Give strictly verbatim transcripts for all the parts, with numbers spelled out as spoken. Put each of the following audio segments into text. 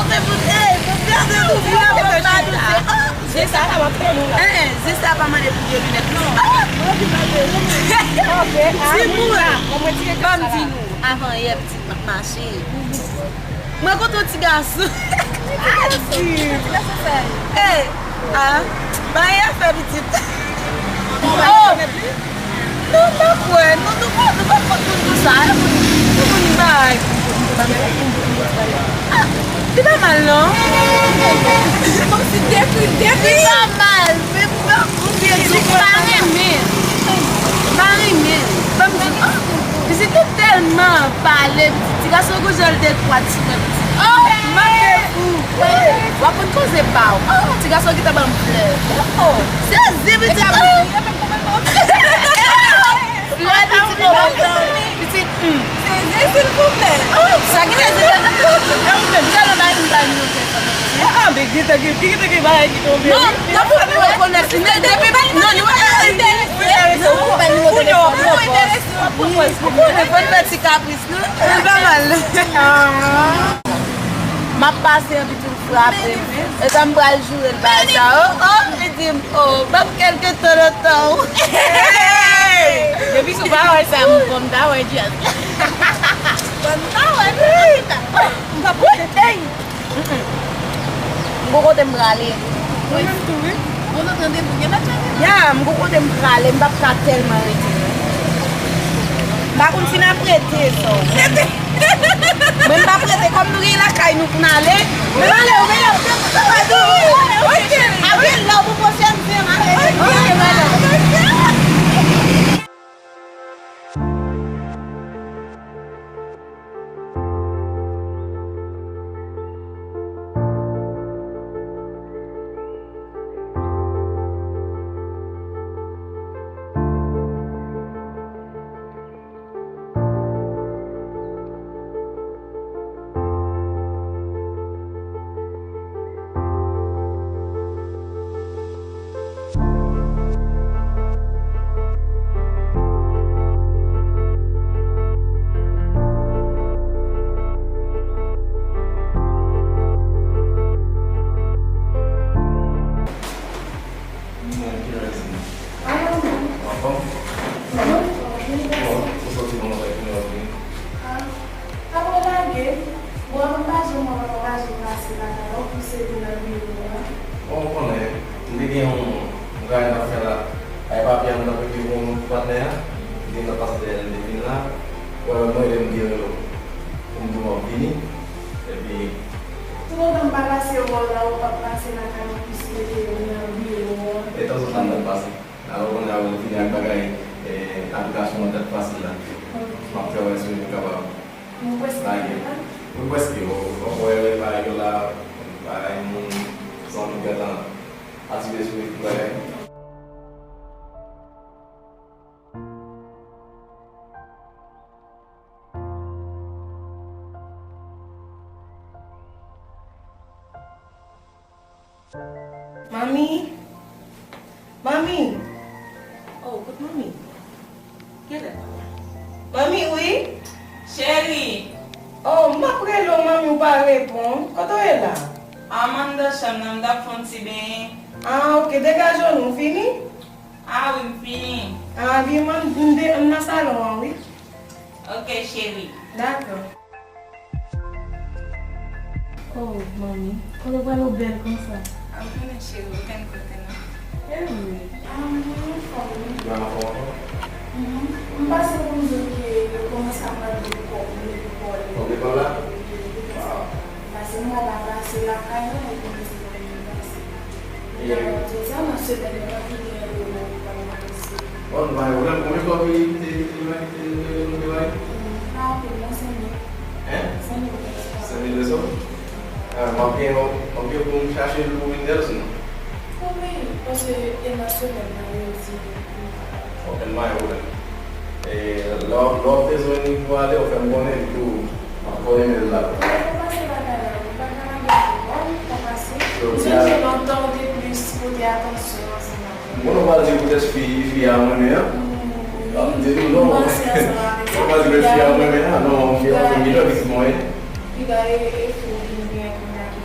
Se pou, ey, pou pèdi nou, pou pèdi nou. Zye sa la, w ap pran nou la. Eh, eh, zye sa pa mande pou de linèt, non. Timoun, ban m di nou, avan yè, pitit m ap mache. Mwen kontre yon ti gason. Ey, ah, bay afè pitit. Oh! Nou pa kwè, nou, nou pa, nou pa kwè moun konsa, e moun, moun bay. Ah, li pa mal, non. Kòmsi depi, depi. Li pa mal, men pou mwen, pou mwen, li pa renmen. Pa renmen. Ban m di, ah, pitit yo tèlman pale, pitit, ti gason gon jan l detrwa ti mwen, pitit. Oh, m ap fou. W ap konn koze pa w. Oh, ti gason ki ta ban m flè. Oh, sezi, pitit. Flè, pitit, pitit, hmm. Sezi, silvouplè. Oh, sa ki te di, e ou menm, jan nou bay, nou bay nimewo telefòn. Ah, ah, men gen tan gen, gen tan gen bagay ki tonbe. Non, wi. Nan pou nou rekonèt li, men depi, non, nou pa enterese. Non, nou pa nimewo telefòn. Nou enterese. Ou konnen, fò n fè ti kapris, non? Li pa mal. M ap pase, epi tou l frape m. Etan m pral joure l bay sa. Oh, oh, li di m, oh, ban m kèlke tan nan tan w. Depi sou pawòl sa, m, m ta wè djaz. Bon, m ta wè, m pa pote. Ey! Mm-mm. M gon kote m prale. Mwen menm tou, wi. Bon, nou tande pou gen lòt chante. Ya, m gon kote m prale, m p ap ka tèlman rete, non. M pa konn si n ap rete, sò. Mwen m p ap rete, kòm nou gen lakay nou pou n ale. Men m ale, ou gen lè, ou gen lè pou pwochèn zen, ale. Ok, madam. Anfòm? Bon, ou soti bon maten, kounye a w ap vini. Apre lage, bon, avantaj mwen pa anraje pase lakay la, ou pouse vin nan biwo a. Bon, ou konnen, m te gen yon, yon bagay m t ap fè la. Ay papye a m t ap regle pou, pou patnè a. M te gen tan pase dèyè l, m te vin la. Wè, mwen, lè m te rele w pou m di w m ap vini. Epi, toutotan m pa pase wè w la, ou p ap pase lakay ou, plis rete nan biwo a. E tanzantan m t ap pase. Alò, kounye a, ou vini ak bagay, eh, aplikasyon mòd dat fasil la. M ap fè wè si nou kapab lage. Wi, prèske. Ou, ou wè, bagay yo la, bagay moun, zanmi gentan aktive sou ekip bagay. Manmi? Manmi? Oh, kot manmi? Kilè? Manmi, wi? Cheri! Oh, m ap rele w, manmi, ou pa reponn. Kote w ye la? Ah, m anndan chanm nan, m t ap fè yon ti benyen. Ah, ok, degaje w non, ou fini? Ah wi, m fini. Ah, vin, man, m de-, m nan salon an, wi. Ok, cheri. Dakò. Oh, manmi, kote w prale w bèl konsa? Ah, ou konnen, cheri, okenn kote non. E wi. Ah, mwen anfòm, wi. Ou anfòm ankò? Mhm. M pase pou m di w ke yo kòmanse ap mande pou kò-, pou lekòl. Pou lekòl la? Wi, pou lekòl. Wow. Pase m pa pase lakay la, yo kòmanse mande pou pase. Jodi a nan semèn nan, ki gen yon pwogram nan mesye. Bon, nou pa gen pwoblèm. Konbyen kòb li te, li te, li te, li te bay? Hmm, pa anpil, non, senk mil. Hein? Senk mil pesos. Senk mil pesos? Ah, m ap gen, m ap gen pou m chache l pou vin Dèlsi, non? Wi, paske e nan semèn nan, yo di. Ok, nou pa gen pwoblèm. E lè w, lè w ap bezwen li pou ale, ou fè m konnen, epi tou, m ap voye imèl la. Ou pase lakay la, ou pa ka lage pou mwen, ou pa pase. Jodi a. Ou sonje lontan ou te plis pote atansyon ansanm avè m. Bon, nou pral di poutèt fi, fi a mwen menm an. Wi. M di nou non. Ou panse ansanm avè sa. Ou pral di fi a mwen menm an, non, fi a mwen menm an, pitit mwen. Piga e, e fi w vin gen kounye a ki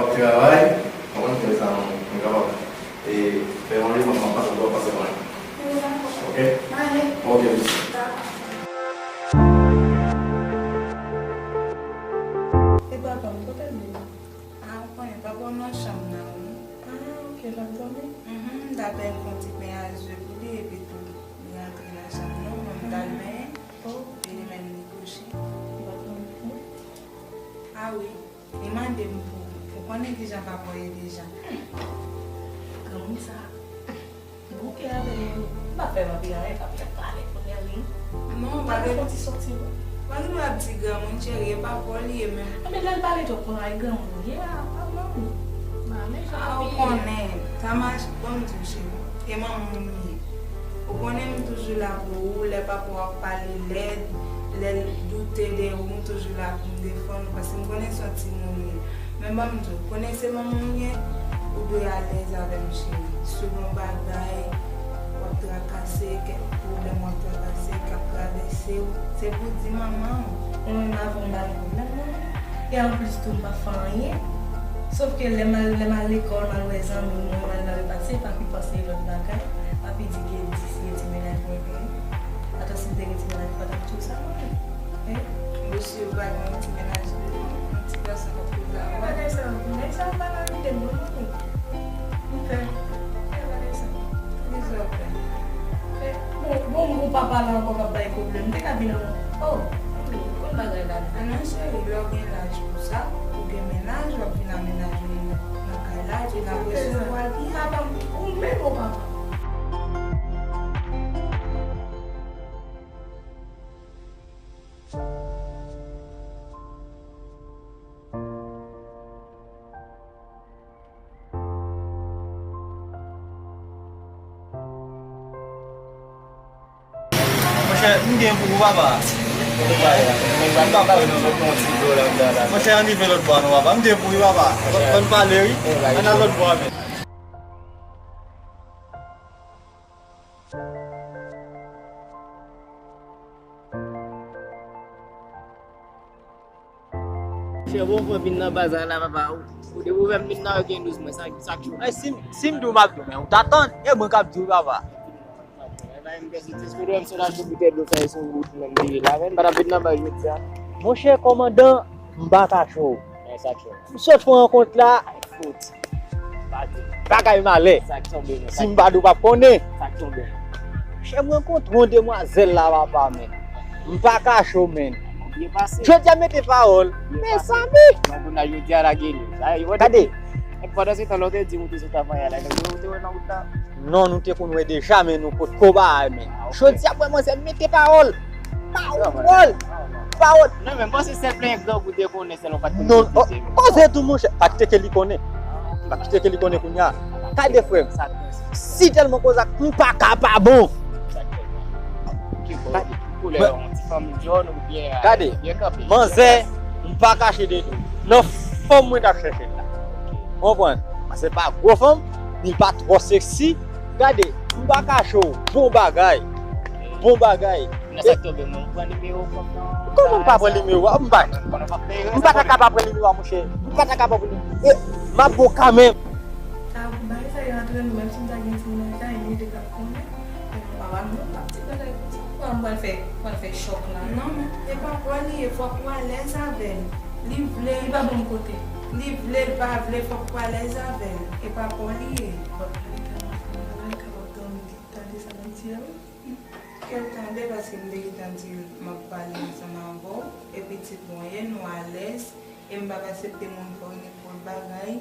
kapab travay, konprann, fè sa mwen kapab. E fè yon li, mwen pase, mwen pase mwen. Ok? Ok, mèsi. E papa m, kote l ye? Ah, ou konnen, papa w nan chanm nan, wi. Ah, ok, l ap dòmi? Mhm, m t apèn fè yon ti penyaj zye pou li, epi tou, li rantre nan chanm nan, mwen m t al benyen, epi li menm li kouche. Li pa t mande pou mwen? Ah wi, li mande m pou ou. Ou konnen kijan papa w ye deja. Granmoun sa. Bouke avè yo. M pa fè anpil anyen, pa fè pale kounye a, wi. Non, pa gen. Fon ti sòti, wi. Pa gen dwa ap di granmoun, cheri, e pa pa w li ye menm. Enben, lè l pale twòp konsa, e granmoun li ye a, pa manmi. Manmi, jan ou konnen, sa mache, ban m di w, cheri. E manman w li ye. Ou konnen m toujou la pou ou, lè papa w ap pale lèd, lè l doute de ou, m toujou la pou m defann ou, paske m konnen se yon timoun li ye. Men ban m di w, konnen se manman w ye, ou dwe alèz avè m, cheri. Si w gen yon bagay w ap trakase, kèk pwoblèm w ap trakase, k ap travèse w, se pou w di manman w. Mwen menm avè w m pa gen pwoblèm, non. E anplis tou, m pa fè anyen. Sòf ke lè m al, lè m al lekòl, m al wè zanmi m, mwen, m al nan repa, se papi panse lòt bagay. Papi di ke di si gen ti mennaj mwen genyen. Atò, si m te gen ti mennaj, m pa t ap di w sa, non. Hein? Mesye, ou pa gen yon ti mennaj, non? Yon ti gason k ap koze avè w. Bagay sa, bagay sa pa nan lide m, non, non. M fè, fè bagay sa. Kisa w fè? Fè, bon, bon, m gon papa la ankò k ap bay pwoblèm. M te ka vin an, oh, konn bagay la. Ah non, cheri, lè w gen laj pou sa, ou gen mennaj, w ap vin a mennaj ou nan kay la, epi n ap resevwa l byen. Papa m, ou menm, o papa. Monchè, m gen pou ou, papa. M pa pale nan lòt non, ti do la, la, la. Monchè, ann rive lòt bò a non, papa. M gen pou ou, papa. Ann pale, wi. Ann al lòt bò a, men. Chè, bon, fò vin nan bazar la, papa. Ou depi ou fè m vin nan yo gen douz mwen, sa, sa k cho. Ay, si m, si m di w m ap di w, men ou t ap tann. E mwen k ap di w, papa. M pèse ti sou dwèm sou la, sou boutèy dlo sa, e sou wout menm li ye la, men m pa t ap vin nan bay jodi a. Monchè kòmandan, m pa kache w. Men sa k fè. M sot pran yon kont la, fout. Bagay malè. Sa k tonbe, men. Si m pa di w p ap konnen. Sa k tonbe. Monchè, m rankontre yon demwazèl la, papa, men. M pa kache w, men. Byen pase. Jodi a mete pawòl. Byen pase. Mezanmi. Donk, kounye a, jodi a lage li. Sa, yo Gade. Pandan se tan, lè w te di m ou te sot avanyè la, nèg yo te wè nan wout la. Non, nou te konn wè deja, men nou potko bay, men. Ah, ok. Jodi a, vrèman, se mete pawòl. Pawòl. Pawòl. Non, men m panse sèl plenyen grangou te konnen, sèl ou pa t konn Non, koze, oh, men. Koze tou, monchè. Pa t ke li konnen. Pa t ke li konnen kounye a. Gade, frè m. Si tèlman koze ak m pa ka pa bon. Ki koulè, yon ti fanm jòn oubyen, Gade, byen kanpe? Manzè, m pa kache de nou. Nan fanm mwen t ap chèche l la. Konprann? Paske pa gwo fanm, ni pa twò seksi. Gade, m pa kache w, bon bagay. Bon bagay. Nan sa k tonbe, mwen pran nimewo fanm nan. Kòman m pa pran nimewo a? M pa, m pa ta ka pa pran nimewo a, monchè. M pa ta ka pa pran nimewo a. E, m ap bon kanmenm. Sa, bagay sa yo antre nou, menm si m ta gen timoun nan kay, nou te ka konnen. Mama, non, pa ti bagay konsa. Mwen, mwen fè, mwen fè chòk la. Non, men, e pa pa li ye, fòk ou alèz avè l. Li vle, Li pa ban m kote. Li vle, li pa vle, fòk ou alèz avè l. E pa pa li ye. Bon, li tèlman fè bagay, kapab dòmi, tande sa m ap di a, wi. Ke l tande, paske m te gentan di l, m ap pale ansanm avè w. E pitit mwen ye, nou alèz. E m p ap aksepte moun fè w nenpòt bagay.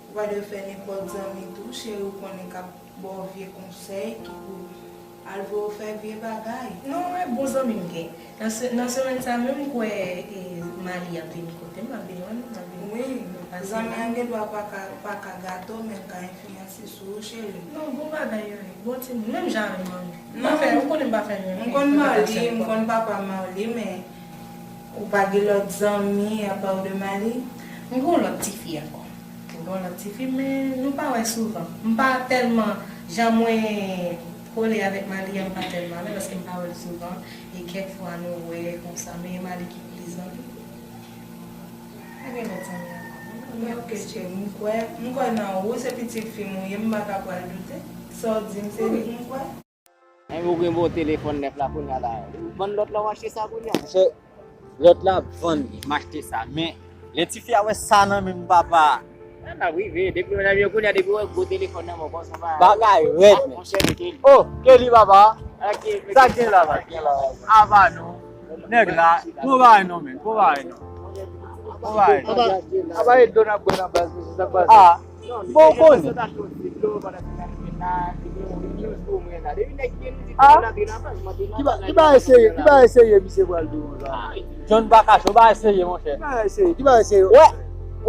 Ou pa dwe fè nenpòt zanmi tou, cheri, ou konnen k ap ba w vye konsèy, ki pou al voye w fè vye bagay. Non, e bon zanmi m gen. Nan se-, nan semèn sa menm, m kwè, e, Mali ap vin kote m, l ap vin wè m, l ap vin Wi, pase zanmi la. An gen dwa pa ka, pa ka gate w, men l ka enfliyanse sou ou, cheri. Non, bon bagay yo ye, bon timoun, menm jan avè m, manmi. M pa Non, fè, ou konnen m pa fè anyen. M konn Mali, m konn papa Mali, men Ou pa gen lòt zanmi apa w de Mali? M gen yon lòt tifi ankò. M gen yon lòt tifi, men nou pa wè souvan. M pa tèlman, jan mwen kole avèk Mali a, m pa tèlman avè l, paske m pa wè l souvan. E kèk fwa nou wè konsa, men e Mali ki plis zanmi. Pa gen lòt zanmi ankò. Men ok, cheri, m kwè, m kwè nan ou, se pitit fi m ou ye, m pa ka pral doute. Sa w di m, se li m kwè. Enben, ou gen bon telefòn nèf la kounye a la. Ou vann lòt la, w achte sa kounye a. Monchè, lòt la ap vann li, m achte sa. Men, lè tifi a wè sa nan men m, papa. Sa n ap rive. Depi medam yo kounye a, depi w wè gwo telefòn nan men w, konsa pa. Bagay rèd, men. Monchè, mete li. Oh, Kelly, papa. Ok, sa gen la, sa gen la. Ava non. Nèg la, bon bagay non, men. Bon bagay non. Bon bagay non. Apa, apa e do n ap bwè nan baz, mesye, sa k pase? Ah. Bon, ou konnen. Ah? Ki ba-, ki bagay serye, ki bagay serye misye pral di konsa? John pa kache, ou pa eseye, monchè. Ki bagay serye, ki bagay serye? Wè,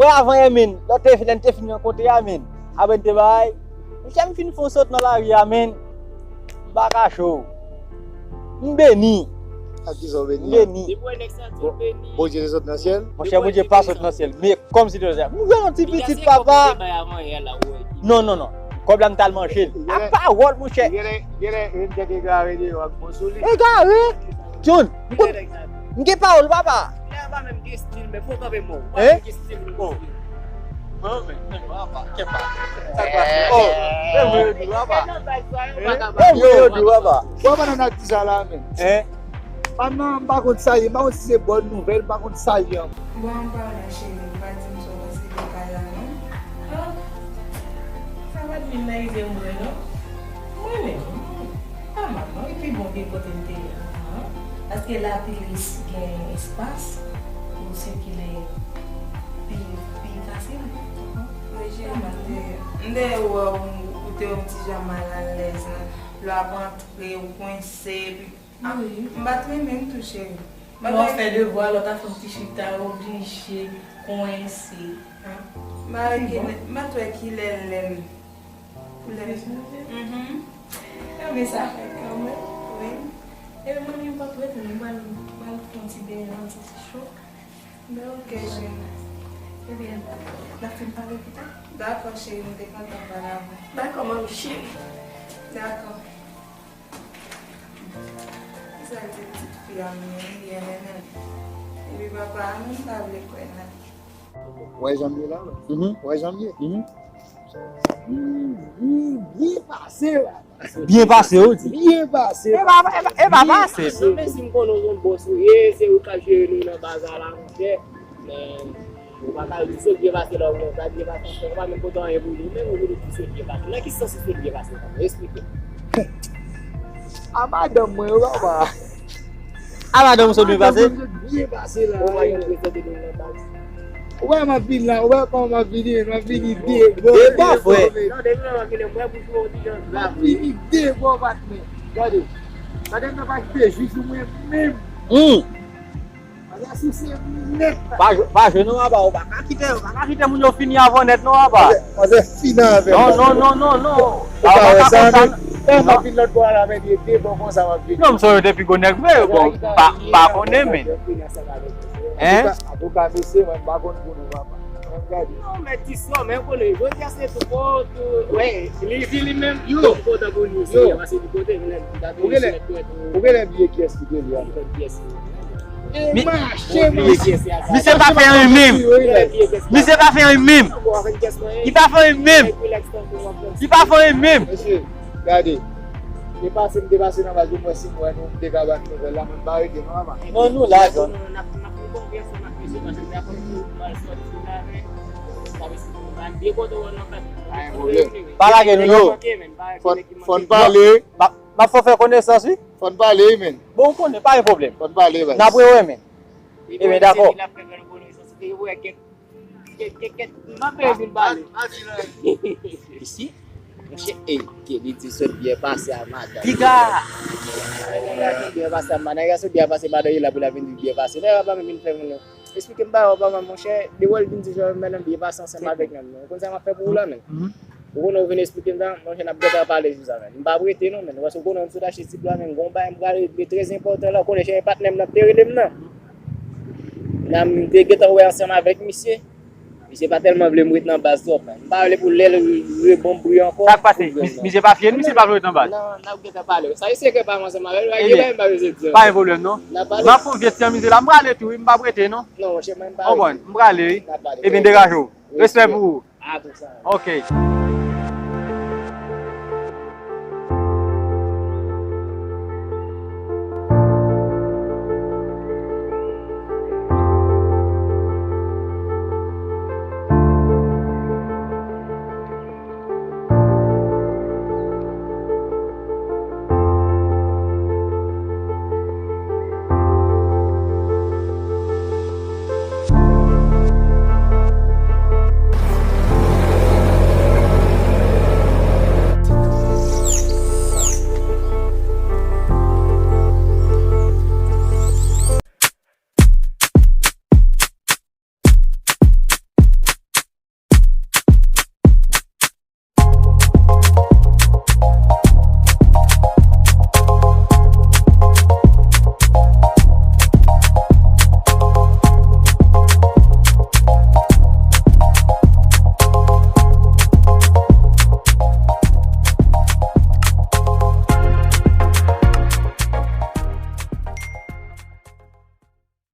wè avan yè, men, lè te, lè n te fin rankontre a, men, apre n te bay, monchè, m fin fè yon sot nan lari a, men, m pa kache w. M beni. Ak kisa w beni? M beni. Depi w wè nèg sa di w beni. Bondye te sot nan syèl? Monchè, Bondye pa sot nan syèl. Men kòmsi te sot nan syèl. M gen yon ti pitit, papa. Non, non, non. Kòb la, m t al manje l. Ak pawòl, monchè. Genlè, genlè, yon nèg egare deyò ak bon sou li. Egare? John, m gen pawòl, papa. Lè a pa menm gen stil, men fò w kanpe mò. Hein? Gen stil, oh. Bon, men, men, papa, kèpa. Sa k pase? Oh, men mwen yo di, papa. Hein? Men mwen yo di, papa. Bon, pa nan ak di sa la, men. Hein? Pa nan, m pa konn sa ye, m pa konn si se bòn nouvèl, m pa konn sa ye ankò. Bon, an palan, cheri, m pa di m sa w panse de kay la, non. Ah, sa pa t vin nan ide m vre, non. Mwen menm, pa mal, non. Li pi bon ke kote m te ye anvan an. Paske la plis gen espas pou sikile pi, pi fasil. Wi, cheri, m te, m te wè w, ou te yon ti jan mal alèz, non. Lè w ap antre, ou kwense, epi Ah, wi. M pa t renmen l tou, cheri. Lè w ap fè devwa, lè w ta fè yon ti chita, w oblije kwense. Ah. M pa wè kilè, m pa t wè kilè lè m. Pou lè m. Mhm. Ah, men sa fè kanmenm. Wi. Ebyen, manmi, m p ap rete, m pral, m pral fè yon ti benyen, yon ti, ti cho. Ben, ok, cheri. Ebyen, n ap fin pale pita. Dakò, cheri, m te kontan pale avè w. Dakò, manmi cheri. Dakò. Sa di pitit fi a m ye, li renmen l. Epi papa a menm pa vle kwè nan li. Wè jan m ye la, wè. Mhm. Wè jan m ye. Mhm. Wi, wi, byen pase la. Byen pase, ou di. Byen pase. E pa e pa- e pa pase. Non, men si m konnen w se yon bòs ou ye, se ou k ap jere nou nan bazar la, monchè. Men ou pa ka di se byen pase la, ou pa byen pase, ou pa menm pote anyen pou li, men ou vin di se byen pase. Nan ki sans se byen pase? Eksplike. A madanm mwen, yo papa. A madanm ou sot byen pase? Byen pase la. Ou pa gen prezante nou nan baz. Ou wè m ap vin la, ou wè kòman m ap vini, m ap vini de bò. De bò, frè. Non, depi lè w ap vin, m wè bouch ou yon ti jan M ap vini de bò, patnè. Gade. Gade m nan pa kite jis ou mwen menm. Hmm. Gade sou se nèt. Pa jwe, pa jwe non, papa, ou pa ka kite, ou pa ka kite moun yo fini avan nèt non, papa. Manzè fini avè m. Non, non, non, non, non. Ou pa wè sa, Papa, men. Lè m ap vin lòt bò a la, men de bò konsa m ap vini. Non, m sonje te pi gwo nèg vre, bon, m pa, m pa konnen, men. Hein? Antouka, mesye, mwen m pa konn pou nou, papa. Mwen gade. Non, men ti sò, men konnen, jodi a se tou fò, tou, wè, li di li menm, yo, m kontan pou li, se paske li kote, men li ta Ou genlè- Ou genlè bliye kiyès ki te li a. Kiyès li. E Mi- mache, Mi- mache. Misye pa fè anyen menm. Misye pa fè anyen menm. Li pa fè anyen menm. Li pa fè anyen menm. Mesye, gade. Depase m depase nan baz yo, mwen si m wè nou, m te ka ba n nouvèl la, mwen m pa rete non, papa. Non, nou la, John. Pa lage nou yo. Fò n pale, M ap fè w fè konesans, wi. Fò n pale, wi, men. Bon, ou konnen, pa gen pwoblèm. Fò n pale, baz. N ap rewè, men. Ebyen, dakò. M ap vin pale. Isi, monchè, e, ke li di sot byen pase a madanm. Piga! Byen pase a madanm, nèg la sot byen pase madanm, li la pou la vin di byen pase. Nèg la pa menm vin fè moun nan. Eksplike m bagay ou pa man, monchè, de wè l vin di jan madanm byen pase ansanm avèk nèg nan. Ou konn sa m ap fè pou ou la, men. Ou konnen ou vin eksplike m sa, monchè, n ap gentan pale sou sa, men. M p ap rete non, men. Paske ou konnen m sot achte ti blan, men, gon bagay m pral regle trè enpòtan la. Ou konnen se patnè m nan k te rele m nan. Nan m te gentan wè ansanm avèk misye. Misye pa tèlman vle m ret nan baz twòp, men. M pa vle pou lè l rebonbri ankò. Sa k pase? Misye pa fye, misye pa vle ret nan baz. Non, n ap gentan pale. Sa se sekrè pa m ansanm avè l, pa gen bagay m pa bezwen di. Pa gen pwoblèm non. N ap pale. M ap fè yon vye ti anmize la, m prale tou, wi, m p ap rete non. Non, monchè, mwen m pa rete. Konprann, m prale, wi. N ap pale. Ebyen, degaje w. Respè pou ou. Ok.